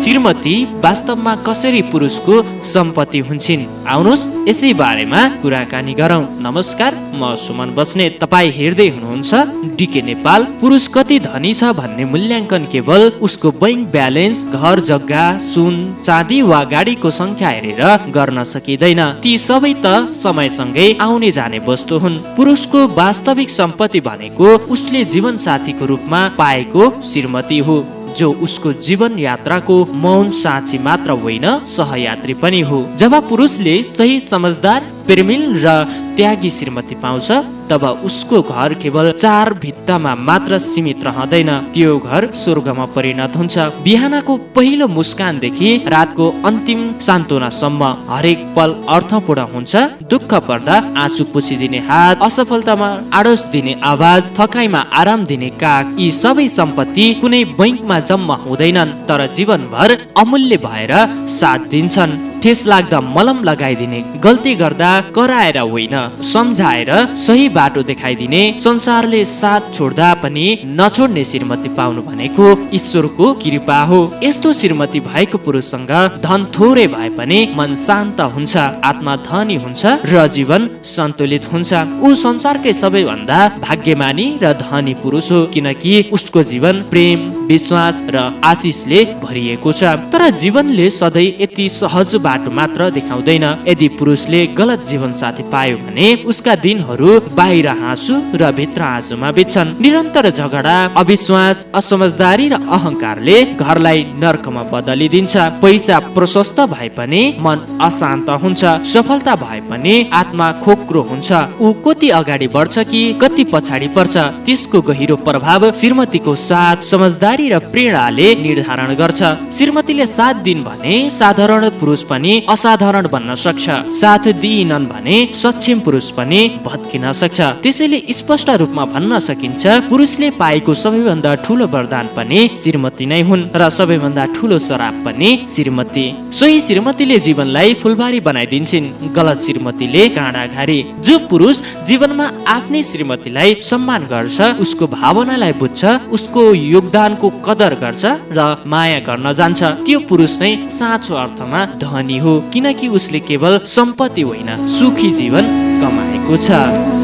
श्रीमती वास्तवमा कसरी पुरुषको सम्पत्ति हुन्छन्, आउनुहोस् यसै बारेमा कुराकानी गरौँ। नमस्कार, म सुमन बस्नेत। तपाईँ हेर्दै हुनुहुन्छ डिके नेपाल। पुरुष कति धनी छ भन्ने मूल्याङ्कन केवल उसको बैंक ब्यालेन्स, घर जग्गा, सुन चाँदी वा गाडीको संख्या हेरेर गर्न सकिँदैन। ती सबै त समयसँगै आउने जाने वस्तु हुन्। पुरुषको वास्तविक सम्पत्ति भनेको उसले जीवन साथीको रूपमा पाएको श्रीमती हो, जो उसको जीवन यात्राको मौन साक्षी मात्र होइन, सहयात्री पनि हो। जब पुरुषले सही, समझदार, प्रेमिल र त्यागी श्रीमती पाउँछ तब उसको घर केवल 4 भित्तामा मात्र सीमित रहँदैन, त्यो घर स्वर्गमा परिणत हुन्छ। बिहानको पहिलो मुस्कानदेखि रातको अन्तिम सान्त्वनासम्म हरेक पल अर्थपूर्ण हुन्छ। दुःख पर्दा आँसु पुछिदिने हात, असफलतामा आडस दिने आवाज, थकाइमा आराम दिने काग, यी सबै सम्पत्ति कुनै बैंकमा जम्मा हुँदैनन्, तर जीवनभर अमूल्य भएर साथ दिन्छन्। ठेस लाग्दा मलम लगाइदिने, गल्ती गर्दा कराएर होइन सम्झाएर सही बाटो देखाइदिने, संसारले साथ छोड्दा पनि नछोड्ने श्रीमती पाउनु भनेको ईश्वरको कृपा हो। यस्तो श्रीमती भएको पुरुषसँग धन थोरै भए पनि मन शान्त हुन्छ, आत्मा धनी हुन्छ र जीवन सन्तुलित हुन्छ। ऊ संसारकै सबैभन्दा भाग्यमानी र धनी पुरुष हो, किनकि उसको जीवन प्रेम, विश्वास र आशिषले भरिएको छ। तर जीवनले सधैँ यति सहज बाटो मात्र देखाउँदैन। यदि पुरुषले गलत जीवन साथी पायो भने उसका दिनहरू बाहिर हाँसु र भित्र हाँसुमा बित्छन्। निरन्तर झगडा, अविश्वास, असमझदारी र अहंकारले घरलाई नर्कमा बदलिदिन्छ। पैसा प्रशस्त भए पनि मन अशान्त हुन्छ, सफलता भए पनि आत्मा खोक्रो हुन्छ। ऊ कति अगाडि बढ्छ कि कति पछाडि पर्छ, त्यसको गहिरो प्रभाव श्रीमतीको साथ, समझदारी र प्रेरणाले निर्धारण गर्छ। श्रीमतीले साथ दिन् भने साधारण पुरुष पनि असाधारण बन्न सक्छ, साथ दिइनन् भने सक्षम पुरुष पनि भत्किन सक्छ। त्यसैले स्पष्ट रूपमा भन्न सकिन्छ, पुरुषले पाएको सबैभन्दा ठूलो वरदान पनि श्रीमती नै हुन् र सबैभन्दा ठूलो श्राप पनि श्रीमती। सही श्रीमतीले जीवनलाई फुलबारी बनाइदिन्छन्, गलत श्रीमतीले काँडाघारी। जो पुरुष जीवनमा आफ्नै श्रीमतीलाई सम्मान गर्छ, उसको भावनालाई बुझ्छ, उसको योगदानको कदर गर्छ र माया गर्न जान्छ, त्यो पुरुष नै साँचो अर्थमा धनी हो, किनकि उसले केवल सम्पत्ति होइन सुखी जीवन कमाएको छ।